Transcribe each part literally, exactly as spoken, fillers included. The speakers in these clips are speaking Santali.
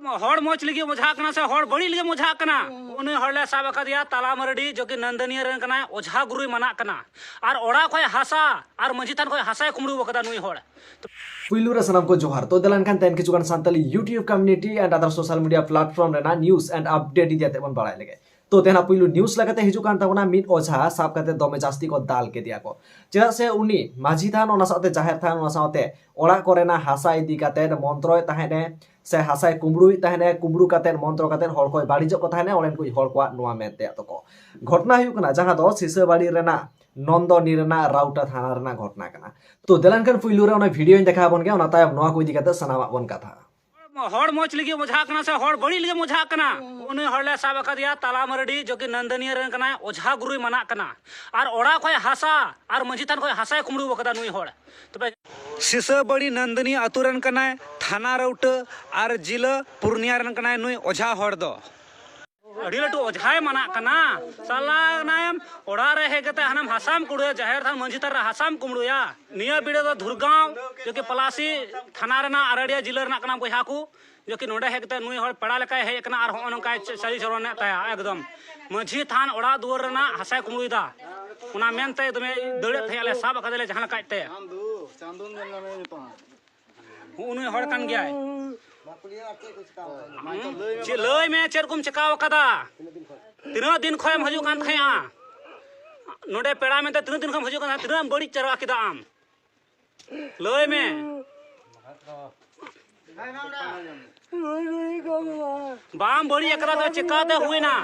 ᱦᱚᱲ ᱢᱚᱡᱽ ᱞᱟᱹᱜᱤᱫ ᱚᱡᱷᱟ ᱠᱟᱱᱟ ᱥᱮ ᱦᱚᱲ ᱵᱟᱹᱲᱤᱡ ᱞᱟᱹᱜᱤᱫ ᱚᱡᱷᱟ ᱠᱟᱱᱟ? ᱩᱱᱤ ᱦᱚᱲ ᱞᱮ ᱥᱟᱵ ᱟᱠᱟᱫᱮᱭᱟ ᱛᱟᱞᱟ ᱢᱟᱹᱨᱰᱤ, ᱡᱚᱠᱤ ᱱᱚᱱᱫᱚᱱᱤᱭᱟᱹ ᱨᱮᱱ ᱠᱟᱱᱟᱭ, ᱚᱡᱷᱟ ᱜᱩᱨᱩᱭ ᱢᱟᱱᱟᱜ ᱠᱟᱱᱟ᱾ ᱟᱨ ᱚᱲᱟᱜ ᱠᱷᱚᱱ ᱦᱟᱥᱟ ᱟᱨ ᱢᱟᱹᱡᱷᱤ ᱛᱷᱟᱱ ᱠᱷᱚᱱ ᱦᱟᱥᱟᱭ ᱠᱩᱢᱵᱽᱲᱩ ᱟᱠᱟᱫᱟ ᱱᱩᱭ ᱦᱚᱲ᱾ ᱯᱩᱭᱞᱩ ᱨᱮ ᱥᱟᱱᱟᱢ ᱠᱚ ᱡᱚᱦᱟᱨ᱾ ᱛᱚ, ᱫᱮᱞᱟ ᱮᱱᱠᱷᱟᱱ ᱛᱮᱦᱮᱧ ᱠᱤᱪᱷᱩ ᱜᱟᱱ Santali YouTube community and other social media platform ᱨᱮᱱᱟᱜ news and update ᱤᱫᱤ ᱠᱟᱛᱮ ᱵᱚᱱ ᱵᱟᱲᱟᱭ ᱞᱮᱜᱮ᱾ ᱛᱚ, ᱛᱮᱦᱮᱧᱟᱜ ᱯᱩᱭᱞᱩ news ᱞᱮᱠᱟᱛᱮ ᱦᱤᱡᱩᱜ ᱠᱟᱱ ᱛᱟᱵᱚᱱᱟ, ᱢᱤᱫ ᱚᱡᱷᱟ ᱥᱟᱵ ᱠᱟᱛᱮ ᱫᱚᱢᱮ ᱡᱟᱹᱥᱛᱤ ᱠᱚ ᱫᱟᱞ ᱠᱮᱫᱮᱭᱟ ᱠᱚ᱾ ᱪᱮᱫᱟᱜ ᱥᱮ ᱩᱱᱤ ᱢᱟᱹᱡᱷᱤ ᱛᱷᱟᱱ, ᱚᱱᱟ ᱥᱟᱶᱛᱮ ᱡᱟᱦᱮᱨ ᱛᱷᱟᱱ, ᱚᱱᱟ ᱥᱟᱶᱛᱮ ᱚᱲᱟᱜ ᱠᱚᱨᱮᱱᱟᱜ ᱦᱟᱥᱟ ᱤᱫᱤ ᱠᱟᱛᱮ ᱢᱚᱱᱛᱨᱚᱭᱮᱫ ᱛᱟᱦᱮᱸᱫ ᱮ ᱥᱮ ᱦᱟᱥᱟᱭ ᱠᱩᱢᱵᱽᱲᱩᱭᱮᱫ ᱛᱟᱦᱮᱸᱫ ᱮ, ᱠᱩᱢᱵᱽᱲᱩ ᱠᱟᱛᱮ ᱦᱚᱲ ᱠᱚᱭ ᱵᱟᱹᱲᱤᱡᱚᱜ ᱠᱚ ᱛᱟᱦᱮᱸᱫ ᱮ, ᱚᱸᱰᱮᱱ ᱠᱚ ᱦᱚᱲ ᱠᱚᱣᱟᱜ ᱱᱚᱣᱟ ᱢᱮᱱ ᱛᱮᱭᱟᱜ ᱛᱟᱠᱚ᱾ ᱜᱷᱚᱴᱱᱟ ᱦᱩᱭᱩᱜ ᱠᱟᱱᱟ ᱡᱟᱦᱟᱸ ᱫᱚ ᱥᱤᱥᱟᱹᱵᱟᱲᱤ ᱨᱮᱱᱟᱜ ᱱᱚᱱᱫᱚᱱᱤ ᱨᱮᱱᱟᱜ ᱨᱟᱣᱴᱟ ᱛᱷᱟᱱᱟ ᱨᱮᱱᱟᱜ ᱜᱷᱚᱴᱱᱟ ᱠᱟᱱᱟ᱾ ᱛᱚ, ᱫᱮᱞᱟ ᱮᱱᱠᱷᱟᱱ ᱯᱩᱭᱞᱩ ᱨᱮ ᱚᱱᱟ video ᱧ ᱫᱮᱠᱷᱟᱣ ᱟᱵᱚᱱ ᱜᱮ, ᱚᱱᱟ ᱛᱟᱭᱚᱢ ᱱᱚᱣᱟ ᱠᱚ ᱤᱫᱤ ᱠᱟᱛᱮ ᱥᱟᱱᱟᱢᱟᱜ ᱵᱚᱱ ᱠᱟᱛᱷᱟᱜᱼᱟ᱾ ᱦᱚᱲ ᱢᱚᱡᱽ ᱞᱟᱹᱜᱤᱫ ᱚᱡᱷᱟ ᱠᱟᱱᱟ ᱥᱮ ᱦᱚᱲ ᱵᱟᱹᱲᱤᱡ ᱞᱟᱹᱜᱤᱫ ᱚᱡᱷᱟ ᱠᱟᱱᱟ? ᱩᱱᱤ ᱦᱚᱲ ᱞᱮ ᱥᱟᱵ ᱟᱠᱟᱫᱮᱭᱟ ᱛᱟᱞᱟ ᱢᱟᱹᱨᱰᱤ, ᱡᱚᱠᱤ ᱱᱚᱱᱫᱚᱱᱤᱭᱟᱹ ᱨᱮᱱ ᱠᱟᱱᱟᱭ, ᱚᱡᱷᱟ ᱜᱩᱨᱩᱭ ᱢᱟᱱᱟᱜ ᱠᱟᱱᱟ᱾ ᱟᱨ ᱚᱲᱟᱜ ᱠᱷᱚᱱ ᱦᱟᱥᱟ ᱟᱨ ᱢᱟᱹᱡᱷᱤ ᱛᱷᱟᱱ ᱠᱷᱚᱱ ᱦᱟᱥᱟᱭ ᱠᱩᱢᱵᱽᱲᱩ ᱟᱠᱟᱫᱟ ᱱᱩᱭ ᱦᱚᱲ᱾ ᱛᱚᱵᱮ ᱥᱤᱥᱟᱹᱵᱟᱲᱤ ᱱᱚᱱᱫᱚᱱᱤ ᱟᱹᱛᱩ ᱨᱮᱱ ᱠᱟᱱᱟᱭ, ᱛᱷᱟᱱᱟ ᱨᱟᱣᱴᱟ ᱟᱨ ᱡᱤᱞᱟᱹ ᱯᱩᱨᱱᱤᱭᱟ ᱨᱮᱱ ᱠᱟᱱᱟᱭ ᱱᱩᱭ ᱚᱡᱷᱟ ᱦᱚᱲ ᱫᱚ᱾ ᱟᱹᱰᱤ ᱞᱟᱹᱴᱩ ᱚᱡᱷᱟᱭ ᱢᱟᱱᱟᱜ ᱠᱟᱱᱟ᱾ ᱥᱟᱞᱟ ᱠᱟᱱᱟᱭᱮᱢ, ᱚᱲᱟᱜ ᱨᱮ ᱦᱮᱡ ᱠᱟᱛᱮ ᱦᱟᱱᱟᱢ ᱦᱟᱥᱟᱢ ᱠᱩᱢᱵᱽᱲᱩᱭᱟ, ᱡᱟᱦᱮᱨ ᱛᱷᱟᱱ ᱢᱟᱹᱡᱷᱤ ᱛᱷᱟᱱ ᱨᱮ ᱦᱟᱥᱟᱢ ᱠᱩᱢᱵᱽᱲᱩᱭᱟ᱾ ᱱᱤᱭᱟᱹ ᱵᱤᱰᱟᱹ ᱫᱚ ᱫᱷᱩᱨᱜᱟᱸᱣ, ᱡᱚᱠᱤ ᱯᱚᱞᱟᱥᱤ ᱛᱷᱟᱱᱟ ᱨᱮᱱᱟᱜ ᱟᱨᱟᱰᱤᱭᱟ ᱡᱤᱞᱟᱹ ᱨᱮᱱᱟᱜ ᱠᱟᱱᱟ ᱵᱚᱭᱦᱟ ᱠᱚ᱾ ᱡᱚᱠᱤ ᱱᱚᱰᱮ ᱦᱮᱡ ᱠᱟᱛᱮ ᱱᱩᱭ ᱦᱚᱲ ᱯᱮᱲᱟ ᱞᱮᱠᱟᱭ ᱦᱮᱡ ᱟᱠᱟᱱᱟ ᱟᱨ ᱦᱚᱸᱜᱼᱚ ᱱᱚᱝᱠᱟᱭ ᱪᱟᱹᱞᱤ ᱪᱚᱞᱚᱱᱮᱫ ᱛᱟᱭᱟ ᱮᱠᱫᱚᱢ᱾ ᱢᱟᱹᱡᱷᱤ ᱛᱷᱟᱱ ᱚᱲᱟᱜ ᱫᱩᱣᱟᱹᱨ ᱨᱮᱱᱟᱜ ᱦᱟᱥᱟᱭ ᱠᱩᱢᱵᱽᱲᱩᱭᱮᱫᱟ᱾ ᱚᱱᱟ ᱢᱮᱱᱛᱮ ᱫᱚᱢᱮ ᱫᱟᱹᱲᱮᱫ ᱛᱟᱦᱮᱸᱫ ᱞᱮ, ᱥᱟᱵ ᱟᱠᱟᱫᱟᱞᱮ ᱡᱟᱦᱟᱸ ᱞᱮᱠᱟᱡ ᱛᱮ᱾ ᱦᱩᱸ, ᱩᱱᱤ ᱦᱚᱲ ᱠᱟᱱ ᱜᱮᱭᱟᱭ᱾ ᱦᱩᱸ? ᱪᱮᱫ, ᱞᱟᱹᱭ ᱢᱮ, ᱪᱮᱫ ᱠᱚᱢ ᱪᱮᱠᱟᱣ ᱟᱠᱟᱫᱟ? ᱛᱤᱱᱟᱹᱜ ᱫᱤᱱ ᱠᱷᱚᱱᱮᱢ ᱦᱤᱡᱩᱜ ᱠᱟᱱ ᱛᱟᱦᱮᱸᱜᱼᱟ? ᱱᱚᱰᱮ ᱯᱮᱲᱟ ᱢᱮᱱᱛᱮ ᱛᱤᱱᱟᱹᱜ ᱫᱤᱱ ᱠᱷᱚᱱᱮᱢ ᱦᱤᱡᱩᱜ ᱠᱟᱱ ᱛᱟᱦᱮᱸᱜᱼᱟ? ᱛᱤᱱᱟᱹᱜ ᱮᱢ ᱵᱟᱹᱲᱤᱡ ᱪᱟᱵᱟ ᱠᱮᱫᱟ ᱟᱢ? ᱞᱟᱹᱭ ᱢᱮ᱾ ᱵᱟᱢ ᱵᱟᱹᱲᱤᱡ ᱟᱠᱟᱫᱟ ᱛᱚ ᱪᱮᱠᱟᱛᱮ ᱦᱩᱭᱱᱟ?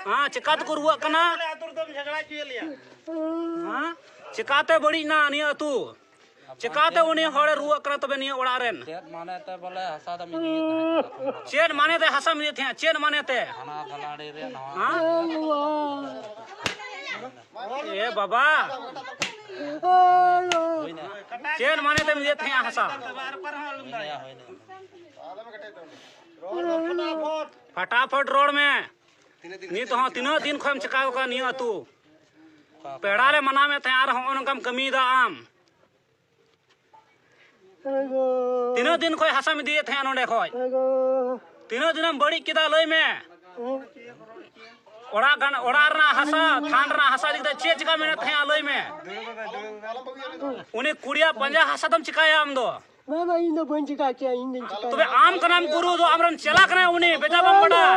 ᱦᱮᱸ, ᱪᱮᱠᱟ ᱛᱮᱠᱚ ᱨᱩᱣᱟᱹᱜ ᱠᱟᱱᱟ? ᱦᱮᱸ? ᱪᱮᱠᱟᱛᱮ ᱵᱟᱹᱲᱤᱡ ᱮᱱᱟ ᱱᱤᱭᱟᱹ ᱟᱹᱛᱩ? ᱪᱮᱠᱟᱛᱮ ᱩᱱᱤ ᱦᱚᱲᱮ ᱨᱩᱣᱟᱹᱜ ᱠᱟᱱᱟ ᱛᱚᱵᱮ ᱱᱤᱭᱟᱹ ᱚᱲᱟᱜ ᱨᱮᱱ? ᱪᱮᱫ ᱢᱟᱱᱮ ᱛᱮ ᱵᱚᱞᱮ ᱦᱟᱥᱟ ᱫᱚᱢ ᱤᱫᱤᱭᱮᱫ ᱛᱟᱦᱮᱸᱫ? ᱪᱮᱫ ᱢᱟᱱᱮ ᱛᱮ ᱦᱟᱥᱟᱢ ᱤᱫᱤᱭᱮᱫ ᱛᱟᱦᱮᱸᱫ? ᱪᱮᱫ ᱢᱟᱱᱮ ᱛᱮ? ᱦᱟᱱᱟ ᱫᱷᱟᱱᱟᱲᱤ ᱨᱮ ᱱᱟᱣᱟ᱾ ᱦᱮᱸ? ᱮ ᱵᱟᱵᱟ᱾ ᱦᱩᱭᱱᱟ᱾ ᱪᱮᱫ ᱢᱟᱱᱮ ᱛᱮᱢ ᱤᱫᱤᱭᱮᱫ ᱛᱟᱦᱮᱸᱫ ᱦᱟᱥᱟ? ᱦᱩᱭᱱᱟ, ᱦᱩᱭᱱᱟ᱾ ᱯᱷᱟᱴᱟᱯᱷᱚᱴ ᱨᱚᱲ ᱢᱮ᱾ ᱱᱤᱛ ᱦᱚᱸ ᱛᱤᱱᱟᱹᱜ ᱫᱤᱱ ᱠᱷᱚᱱᱮᱢ ᱪᱮᱠᱟᱣ ᱠᱟᱱᱟ ᱱᱤᱭᱟᱹ ᱟᱹᱛᱩ? ᱯᱮᱲᱟ ᱞᱮ ᱢᱟᱱᱟᱣ ᱢᱮ ᱛᱟᱦᱮᱸᱫ ᱟᱨ ᱦᱚᱸᱜᱼᱚ ᱱᱚᱝᱠᱟᱢ ᱠᱟᱹᱢᱤᱭᱮᱫᱟ ᱟᱢ᱾ ᱛᱤᱱᱟᱹᱜ ᱫᱤᱱ ᱠᱷᱚᱱ ᱦᱟᱥᱟᱢ ᱤᱫᱤᱭᱮᱫ ᱛᱟᱦᱮᱸᱫ ᱱᱚᱸᱰᱮ ᱠᱷᱚᱱ? ᱛᱤᱱᱟᱹᱜ ᱫᱤᱱᱮᱢ ᱵᱟᱹᱲᱤᱡ ᱠᱮᱫᱟ, ᱞᱟᱹᱭ ᱢᱮ᱾ ᱚᱲᱟᱜ ᱜᱟᱱ, ᱚᱲᱟᱜ ᱨᱮᱱᱟᱜ ᱦᱟᱥᱟ, ᱛᱷᱟᱱ ᱨᱮᱱᱟᱜ ᱦᱟᱥᱟ ᱤᱫᱤ ᱠᱟᱛᱮ ᱪᱮᱫ ᱪᱤᱠᱟ ᱢᱮᱱᱮᱫ ᱛᱟᱦᱮᱸᱫᱼᱟ, ᱞᱟᱹᱭ ᱢᱮ᱾ ᱩᱱᱤ ᱠᱩᱲᱤᱭᱟᱜ ᱯᱟᱸᱡᱟ ᱦᱟᱥᱟ ᱫᱚᱢ ᱪᱤᱠᱟᱭᱟ ᱟᱢ ᱫᱚ? ᱵᱟᱵᱟ, ᱤᱧ ᱫᱚ ᱵᱟᱹᱧ ᱪᱤᱠᱟ ᱠᱮᱭᱟ, ᱤᱧ ᱫᱚᱧ ᱪᱤᱠᱟ ᱛᱚᱵᱮ ᱟᱢ ᱠᱟᱱᱟᱢ ᱜᱩᱨᱩ ᱫᱚ, ᱟᱢᱨᱮᱱ ᱪᱮᱞᱟ ᱠᱟᱱᱟᱭ ᱩᱱᱤ, ᱵᱮᱴᱟ ᱵᱟᱢ ᱵᱟᱰᱟᱭ?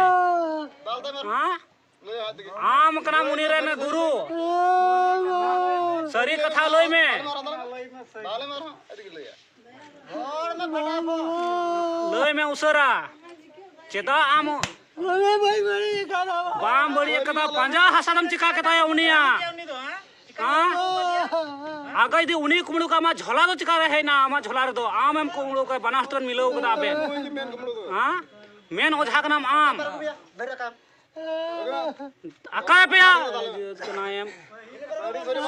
ᱦᱮᱸ? ᱟᱢ ᱠᱟᱱᱟᱢ ᱩᱱᱤ ᱨᱮᱱ ᱜᱩᱨᱩ᱾ ᱥᱟᱹᱨᱤ ᱠᱟᱛᱷᱟ ᱞᱟᱹᱭ ᱢᱮ᱾ ᱞᱟᱹᱭ ᱢᱮ ᱩᱥᱟᱹᱨᱟ᱾ ᱪᱮᱫᱟᱜ ᱟᱢ ᱵᱟᱢ ᱵᱟᱹᱲᱤᱡ ᱟᱠᱟᱫᱟ? ᱯᱟᱸᱡᱟ ᱦᱟᱥᱟ ᱫᱚᱢ ᱪᱤᱠᱟ ᱠᱮᱫᱟᱭᱟ ᱩᱱᱤᱭᱟᱜ? ᱦᱮᱸ? ᱟᱜᱟᱭ ᱫᱤ ᱩᱱᱤ ᱠᱩᱢᱲᱩ ᱠᱟᱜ ᱟᱢᱟᱜ ᱡᱷᱚᱞᱟ ᱫᱚ ᱪᱤᱠᱟ ᱨᱮ ᱦᱮᱡ ᱮᱱᱟ? ᱟᱢᱟᱜ ᱡᱷᱚᱞᱟ ᱨᱮᱫᱚ ᱟᱢ ᱮᱢ ᱠᱩᱢᱲᱩ ᱠᱟᱜ, ᱵᱟᱱᱟ ᱦᱚᱲ ᱛᱮᱵᱮᱱ ᱢᱤᱞᱟᱹᱣ ᱠᱟᱫᱟ ᱟᱵᱮᱱ᱾ ᱦᱮᱸ? ᱢᱮᱱ ᱚᱡᱷᱟ ᱠᱟᱱᱟᱢ ᱟᱢ᱾ ᱟᱠᱟᱭ ᱯᱮᱭᱟ?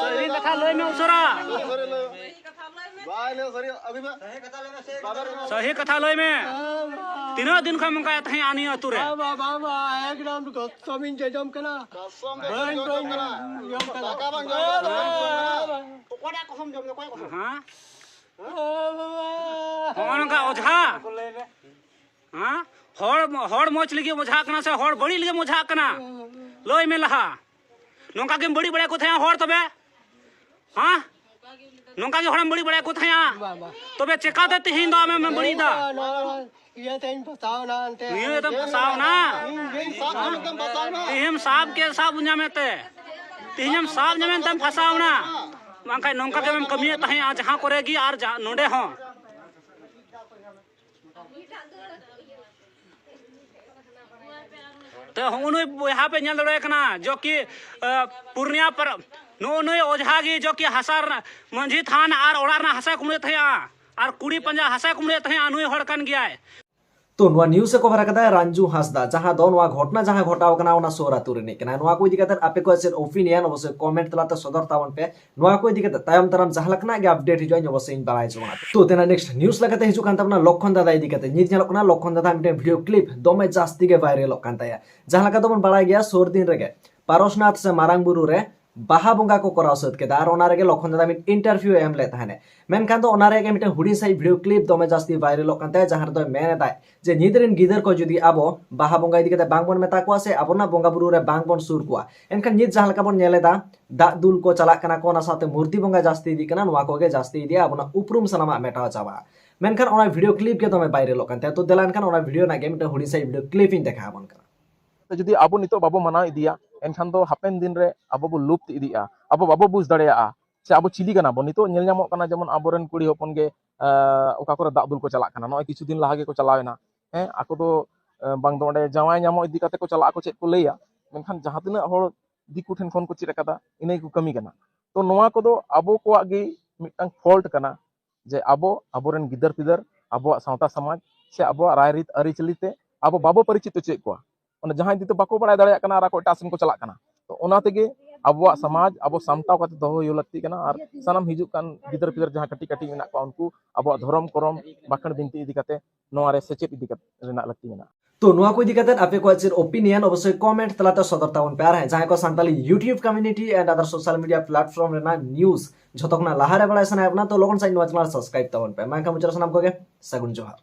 ᱥᱟᱹᱨᱤ ᱠᱟᱛᱷᱟ ᱞᱟᱹᱭ ᱢᱮ ᱩᱥᱟᱹᱨᱟ᱾ ᱥᱟᱹᱦᱤ ᱠᱟᱛᱷᱟ ᱞᱟᱹᱭ ᱢᱮ᱾ ᱛᱤᱱᱟᱹᱜ ᱫᱤᱱ ᱠᱷᱚᱱ ᱱᱚᱝᱠᱟᱭ ᱛᱟᱦᱮᱸ ᱱᱤᱭᱟᱹ ᱟᱹᱛᱩ ᱨᱮ? ᱵᱟᱵᱟ, ᱵᱟᱵᱟ, ᱮᱠᱫᱚᱢ ᱠᱚᱥᱚᱢᱤᱧ ᱡᱚᱡᱚᱢ ᱠᱟᱱᱟ᱾ ᱵᱟᱹᱧ, ᱵᱟᱹᱧ ᱡᱚᱢ ᱠᱟᱱᱟ᱾ ᱦᱮᱸ? ᱱᱚᱜᱼᱚ ᱱᱚᱝᱠᱟ ᱚᱡᱷᱟ᱾ ᱦᱮᱸ? ᱦᱚᱲ, ᱦᱚᱲ ᱢᱚᱡᱽ ᱞᱟᱹᱜᱤᱫ ᱚᱡᱷᱟᱜ ᱠᱟᱱᱟ ᱥᱮ ᱦᱚᱲ ᱵᱟᱹᱲᱤᱡ ᱞᱟᱹᱜᱤᱫ ᱚᱡᱷᱟᱜ ᱠᱟᱱᱟ? ᱞᱟᱹᱭ ᱢᱮ ᱞᱟᱦᱟ᱾ ᱱᱚᱝᱠᱟ ᱜᱮᱢ ᱵᱟᱹᱲᱤᱡ ᱵᱟᱲᱟᱭᱮᱫ ᱠᱚ ᱛᱟᱦᱮᱸᱜᱼᱟ ᱦᱚᱲ ᱛᱚᱵᱮ? ᱦᱮᱸ? ᱱᱚᱝᱠᱟ ᱜᱮ ᱦᱚᱲᱮᱢ ᱵᱟᱹᱲᱤᱡ ᱵᱟᱲᱟᱭᱮᱫ ᱠᱚ ᱛᱟᱦᱮᱸᱜᱼᱟ? ᱵᱟᱝ, ᱵᱟᱝ᱾ ᱛᱚᱵᱮ ᱪᱮᱠᱟᱛᱮ ᱛᱮᱦᱮᱧ ᱫᱚ ᱟᱢᱮᱢ ᱵᱟᱹᱲᱤᱡ ᱮᱫᱟ? ᱱᱚᱣᱟ, ᱱᱚᱣᱟ ᱤᱭᱟᱹ ᱛᱮᱧ ᱯᱷᱟᱥᱟᱣ ᱮᱱᱟ ᱮᱱᱛᱮ᱾ ᱱᱤᱭᱟᱹ ᱛᱮᱢ ᱯᱷᱟᱥᱟᱣ ᱮᱱᱟ? ᱤᱧ ᱥᱟᱵ ᱧᱟᱢᱮᱫ ᱛᱮᱢ ᱯᱷᱟᱥᱟᱣ ᱮᱱᱟ? ᱛᱮᱦᱮᱧ ᱥᱟᱵ ᱠᱮᱫ, ᱥᱟᱵ ᱧᱟᱢᱮᱫ ᱛᱮ᱾ ᱛᱮᱦᱮᱧᱮᱢ ᱥᱟᱵ ᱧᱟᱢᱮᱫ ᱛᱮᱢ ᱯᱷᱟᱥᱟᱣ ᱮᱱᱟ᱾ ᱵᱟᱝᱠᱷᱟᱱ ᱱᱚᱝᱠᱟ ᱜᱮᱢ ᱠᱟᱹᱢᱤᱭᱮᱫ ᱛᱟᱦᱮᱸᱜᱼᱟ ᱡᱟᱦᱟᱸ ᱠᱚᱨᱮ ᱜᱮ ᱟᱨ ᱡᱟᱦᱟᱸ, ᱱᱚᱰᱮ ᱦᱚᱸ᱾ ᱛᱚ ᱦᱚᱸᱜᱼᱚ ᱱᱩᱭ ᱵᱚᱭᱦᱟ ᱯᱮ ᱧᱮᱞ ᱫᱟᱲᱮᱭᱟᱭ ᱠᱟᱱᱟ, ᱡᱚ ᱠᱤ, ᱟ, ᱯᱩᱨᱱᱤᱭᱟ ᱯᱟᱨ-, ᱱᱚᱜᱼᱚ ᱱᱩᱭ ᱚᱡᱷᱟ ᱜᱮ ᱡᱚ ᱠᱤ ᱦᱟᱥᱟ ᱨᱮᱱᱟᱜ, ᱢᱟᱹᱡᱷᱤ ᱛᱷᱟᱱ ᱟᱨ ᱚᱲᱟᱜ ᱨᱮᱱᱟᱜ ᱦᱟᱥᱟᱭ ᱠᱩᱢᱲᱩᱭᱮᱫ ᱛᱟᱦᱮᱸᱜᱼᱟ, ᱟᱨ ᱠᱩᱲᱤ ᱯᱟᱸᱡᱟ ᱦᱟᱥᱟᱭ ᱠᱩᱢᱲᱩᱭᱮᱫ ᱛᱟᱦᱮᱸᱜᱼᱟ, ᱱᱩᱭ ᱦᱚᱲ ᱠᱟᱱ ᱜᱮᱭᱟᱭ᱾ ᱛᱚ ᱱᱚᱣᱟ news ᱮ cover ᱟᱠᱟᱫᱟ ᱨᱟᱱᱡᱩ ᱦᱟᱸᱥᱫᱟ, ᱡᱟᱦᱟᱸ ᱫᱚ ᱱᱚᱣᱟ ᱜᱷᱚᱴᱱᱟ ᱡᱟᱦᱟᱸ ᱜᱷᱚᱴᱟᱣ ᱟᱠᱟᱱᱟ ᱚᱱᱟ ᱥᱩᱨ ᱟᱹᱛᱩ ᱨᱤᱱᱤᱡ ᱠᱟᱱᱟᱭ᱾ ᱱᱚᱣᱟ ᱠᱚ ᱤᱫᱤ ᱠᱟᱛᱮ ᱟᱯᱮ ᱠᱚᱣᱟᱜ ᱪᱮᱫ opinion, ᱚᱵᱚᱥᱥᱳᱭ comment ᱛᱟᱞᱟᱛᱮ ᱥᱚᱫᱚᱨ ᱛᱟᱵᱚᱱ ᱯᱮ᱾ ᱱᱚᱣᱟ ᱠᱚ ᱤᱫᱤ ᱠᱟᱛᱮ ᱛᱟᱭᱚᱢ ᱫᱟᱨᱟᱢ ᱡᱟᱦᱟᱸ ᱞᱮᱠᱟᱱᱟᱜ ᱜᱮ update ᱦᱤᱡᱩᱜᱼᱟ, ᱤᱧ ᱚᱵᱚᱥᱥᱳᱭ ᱤᱧ ᱵᱟᱲᱟᱭ ᱦᱚᱪᱚ ᱵᱚᱱᱟ᱾ ᱛᱚ ᱛᱮᱱᱟᱜ next news ᱞᱮᱠᱟᱛᱮ ᱦᱤᱡᱩᱜ ᱠᱟᱱ ᱛᱟᱵᱚᱱᱟ ᱞᱚᱠᱷᱚᱱ ᱫᱟᱫᱟ ᱤᱫᱤ ᱠᱟᱛᱮ᱾ ᱱᱤᱛ ᱧᱮᱞᱚᱜ ᱠᱟᱱᱟ ᱞᱚᱠᱷᱚᱱ ᱫᱟᱫᱟ ᱢᱤᱫᱴᱮᱱ video clip ᱫᱚᱢᱮ ᱡᱟᱹᱥᱛᱤ ᱜᱮ viralᱚᱜ ᱠᱟᱱ ᱛᱟᱭᱟ᱾ ᱡᱟᱦᱟᱸ ᱞᱮᱠᱟ ᱫᱚᱵᱚᱱ ᱵᱟᱲᱟᱭ ᱜᱮᱭᱟ, ᱥᱩᱨ ᱫᱤᱱ ᱨᱮᱜᱮ ᱯᱟᱨᱚᱥᱱᱟᱛᱷ ᱥᱮ ᱢᱟᱨᱟᱝ ᱵᱩᱨᱩ ᱨᱮ ᱵᱟᱦᱟ ᱵᱚᱸᱜᱟ ᱠᱚ ᱠᱚᱨᱟᱣ ᱥᱟᱹᱛ ᱠᱮᱫᱟ ᱟᱨ ᱚᱱᱟ ᱨᱮᱜᱮ ᱞᱚᱠᱷᱚᱱ ᱫᱟᱫᱟ ᱢᱤᱫ ᱤᱱᱴᱟᱨᱵᱷᱤᱭᱩ ᱮᱢ ᱞᱮᱫ ᱛᱟᱦᱮᱸᱱᱮ᱾ ᱢᱮᱱᱠᱷᱟᱱ ᱫᱚ ᱚᱱᱟ ᱨᱮᱭᱟᱜ ᱜᱮ ᱢᱤᱫᱴᱮᱱ ᱦᱩᱰᱤᱧ ᱥᱟᱺᱦᱤᱡ ᱵᱷᱤᱰᱤᱭᱳ ᱠᱞᱤᱯ ᱫᱚᱢᱮ ᱡᱟᱹᱥᱛᱤ ᱵᱷᱟᱭᱨᱟᱞᱚᱜ ᱠᱟᱱ ᱛᱟᱭᱟ, ᱡᱟᱦᱟᱸ ᱨᱮᱫᱚᱭ ᱢᱮᱱ ᱮᱫᱟᱭ ᱡᱮ ᱧᱤᱫ ᱨᱮᱱ ᱜᱤᱫᱟᱹᱨ ᱠᱚ ᱡᱩᱫᱤ ᱟᱵᱚ ᱵᱟᱦᱟ ᱵᱚᱸᱜᱟ ᱤᱫᱤ ᱠᱟᱛᱮ ᱵᱟᱝ ᱵᱚᱱ ᱢᱮᱛᱟ ᱠᱚᱣᱟ ᱥᱮ ᱟᱵᱚᱱᱟᱜ ᱵᱚᱸᱜᱟ ᱵᱩᱨᱩ ᱨᱮ ᱵᱟᱝ ᱵᱚᱱ ᱥᱩᱨ ᱠᱚᱣᱟ, ᱮᱱᱠᱷᱟᱱ ᱧᱤᱛ ᱡᱟᱦᱟᱸ ᱞᱮᱠᱟ ᱵᱚᱱ ᱧᱮᱞ ᱮᱫᱟ ᱫᱟᱜ ᱫᱩᱞ ᱠᱚ ᱪᱟᱞᱟᱜ ᱠᱟᱱᱟ ᱠᱚ, ᱚᱱᱟ ᱥᱟᱶᱛᱮ ᱢᱩᱨᱛᱤ ᱵᱚᱸᱜᱟ ᱡᱟᱹᱥᱛᱤ ᱤᱫᱤᱜ ᱠᱟᱱᱟ, ᱱᱚᱣᱟ ᱠᱚᱜᱮ ᱡᱟᱹᱥᱛᱤ ᱤᱫᱤᱜᱼᱟ, ᱟᱵᱚᱱᱟᱜ ᱩᱯᱨᱩᱢ ᱥᱟᱱᱟᱢᱟᱜ ᱢᱮᱴᱟᱣ ᱪᱟᱵᱟᱜᱼᱟ᱾ ᱢᱮᱱᱠᱷᱟᱱ ᱚᱱᱟ ᱵᱷᱤᱰᱤᱭᱳ ᱠᱞᱤᱯ ᱜᱮ ᱫᱚᱢᱮ ᱵᱷᱟᱭᱨᱟᱞᱚᱜ ᱠᱟᱱ ᱛᱟᱭᱟ᱾ ᱛᱚ ᱫᱮᱞᱟ ᱮᱱᱠᱷᱟᱱ ᱚᱱᱟ ᱵᱷᱤᱰᱤᱭᱳ ᱨᱮᱱᱟᱜ ᱜᱮ ᱢᱤᱫᱴᱮᱱ ᱦᱩᱰᱤᱧ ᱥᱟᱺᱦᱤᱡ ᱵᱷᱤᱰᱤᱭᱳ ᱠᱞᱤᱯ ᱤᱧ ᱫᱮᱠᱷᱟᱣ ᱟᱵᱚᱱ ᱠᱟᱱᱟ᱾ ᱡᱩᱫᱤ ᱟᱵᱚ ᱱᱤᱛᱚᱜ ᱵᱟᱵᱚ ᱢᱟᱱᱟᱣ ᱤᱫᱤᱭᱟ, ᱮᱱᱠᱷᱟᱱ ᱫᱚ ᱦᱟᱯᱮᱱ ᱫᱤᱱ ᱨᱮ ᱟᱵᱚ ᱵᱚ ᱞᱩᱯᱛ ᱤᱫᱤᱜᱼᱟ, ᱟᱵᱚ ᱵᱟᱵᱚ ᱵᱩᱡᱽ ᱫᱟᱲᱮᱭᱟᱜᱼᱟ ᱥᱮ ᱟᱵᱚ ᱪᱤᱞᱤ ᱠᱟᱱᱟ ᱵᱚᱱ᱾ ᱱᱤᱛᱚᱜ ᱧᱮᱞ ᱧᱟᱢᱚᱜ ᱠᱟᱱᱟ ᱡᱮᱢᱚᱱ ᱟᱵᱚᱨᱮᱱ ᱠᱩᱲᱤ ᱦᱚᱯᱚᱱ ᱜᱮ ᱟᱸ, ᱚᱠᱟ ᱠᱚᱨᱮ ᱫᱟᱜ ᱫᱩᱞ ᱠᱚ ᱪᱟᱞᱟᱜ ᱠᱟᱱᱟ᱾ ᱱᱚᱜᱼᱚᱭ ᱠᱤᱪᱷᱩ ᱫᱤᱱ ᱞᱟᱦᱟ ᱜᱮᱠᱚ ᱪᱟᱞᱟᱣ ᱮᱱᱟ᱾ ᱦᱮᱸ, ᱟᱠᱚ ᱫᱚ ᱟᱸ, ᱵᱟᱝ ᱫᱚ ᱚᱸᱰᱮ ᱡᱟᱶᱟᱭ ᱧᱟᱢᱚᱜ ᱤᱫᱤ ᱠᱟᱛᱮ ᱠᱚ ᱪᱟᱞᱟᱜ ᱟᱠᱚ, ᱪᱮᱫ ᱠᱚ ᱞᱟᱹᱭᱟ, ᱢᱮᱱᱠᱷᱟᱱ ᱡᱟᱦᱟᱸ ᱛᱤᱱᱟᱹᱜ ᱦᱚᱲ ᱫᱤᱠᱩ ᱴᱷᱮᱱ ᱠᱷᱚᱱ ᱠᱚ ᱪᱮᱫ ᱟᱠᱟᱫᱟ, ᱤᱱᱟᱹ ᱜᱮᱠᱚ ᱠᱟᱹᱢᱤ ᱠᱟᱱᱟ᱾ ᱛᱚ ᱱᱚᱣᱟ ᱠᱚᱫᱚ ᱟᱵᱚ ᱠᱚᱣᱟᱜ ᱜᱮ ᱢᱤᱫᱴᱟᱝ ᱯᱷᱚᱞᱴ ᱠᱟᱱᱟ ᱡᱮ ᱟᱵᱚ, ᱟᱵᱚᱨᱮᱱ ᱜᱤᱫᱟᱹᱨ ᱯᱤᱫᱟᱹᱨ, ᱟᱵᱚᱣᱟᱜ ᱥᱟᱶᱛᱟ ᱥᱚᱢᱟᱡᱽ ᱥᱮ ᱟᱵᱚᱣᱟᱜ ᱨᱟᱭᱨᱤᱛ ᱟᱹᱨᱤᱪᱟᱹᱞᱤ ᱛᱮ ᱟᱵᱚ ᱵᱟᱵᱚ ᱯᱚᱨᱤᱪᱤᱛ ᱦᱚᱪᱚᱭᱮᱫ ᱠᱚᱣᱟ᱾ ᱚᱱᱟ ᱡᱟᱦᱟᱸᱭ ᱡᱩᱫᱤ ᱵᱟᱠᱚ ᱵᱟᱲᱟᱭ ᱫᱟᱲᱮᱭᱟᱜ ᱠᱟᱱᱟ ᱟᱨ ᱟᱠᱚ ᱮᱴᱟᱜ ᱥᱮᱱ ᱠᱚ ᱪᱟᱞᱟᱜ ᱠᱟᱱᱟ᱾ ᱛᱚ ᱚᱱᱟ ᱛᱮᱜᱮ ᱟᱵᱚᱣᱟᱜ ᱥᱚᱢᱟᱡᱽ ᱟᱵᱚ ᱥᱟᱢᱴᱟᱣ ᱠᱟᱛᱮ ᱫᱚᱦᱚ ᱦᱩᱭᱩᱜ ᱞᱟᱹᱠᱛᱤ ᱠᱟᱱᱟ᱾ ᱟᱨ ᱥᱟᱱᱟᱢ ᱦᱤᱡᱩᱜ ᱠᱟᱱ ᱜᱤᱫᱟᱹᱨ ᱯᱤᱫᱟᱹᱨ ᱡᱟᱦᱟᱸ ᱠᱟᱹᱴᱤᱡ ᱠᱟᱹᱴᱤᱡ ᱢᱮᱱᱟᱜ ᱠᱚᱣᱟ, ᱩᱱᱠᱩ ᱟᱵᱚᱣᱟᱜ ᱫᱷᱚᱨᱚᱢ ᱠᱚᱨᱚᱢ ᱵᱟᱠᱷᱮᱬ ᱵᱤᱱᱛᱤ ᱤᱫᱤ ᱠᱟᱛᱮ ᱱᱚᱣᱟ ᱨᱮ ᱥᱮᱪᱮᱫ ᱤᱫᱤ ᱠᱟᱛᱮ ᱨᱮᱱᱟᱜ ᱞᱟᱹᱠᱛᱤ ᱢᱮᱱᱟᱜᱼᱟ᱾ ᱛᱚ ᱱᱚᱣᱟ ᱠᱚ ᱤᱫᱤ ᱠᱟᱛᱮ ᱟᱯᱮ ᱠᱚᱣᱟᱜ ᱪᱮᱫ ᱚᱯᱤᱱᱤᱭᱚᱱ ᱚᱵᱚᱥᱥᱳᱭ ᱠᱚᱢᱮᱱᱴ ᱛᱟᱞᱟᱛᱮ ᱥᱚᱫᱚᱨ ᱛᱟᱵᱚᱱ ᱯᱮ᱾ ᱟᱨ ᱦᱮᱸ, ᱡᱟᱦᱟᱸᱭ ᱠᱚ Santali YouTube community and other social media platform ᱨᱮᱱᱟᱜ ᱱᱤᱭᱩᱡᱽ ᱡᱷᱚᱛᱚ ᱠᱷᱚᱱᱟᱜ ᱞᱟᱦᱟ ᱨᱮ ᱵᱟᱲᱟᱭ ᱥᱟᱱᱟᱭᱮᱫ ᱵᱚᱱᱟ, ᱛᱚ ᱞᱚᱜᱚᱱ ᱥᱟᱺᱦᱤᱡ ᱱᱚᱣᱟ ᱪᱮᱱᱮᱞ ᱥᱟᱵᱥᱠᱨᱟᱭᱤᱵ ᱛᱟᱵᱚᱱ ᱯᱮ᱾ ᱢᱟ ᱮᱱᱠᱷᱟᱱ ᱢᱩᱪᱟᱹᱫ ᱨᱮ ᱥᱟᱱᱟᱢ ᱠᱚᱜᱮ ᱥᱟᱹᱜᱩᱱ ᱡᱚᱦᱟᱨ᱾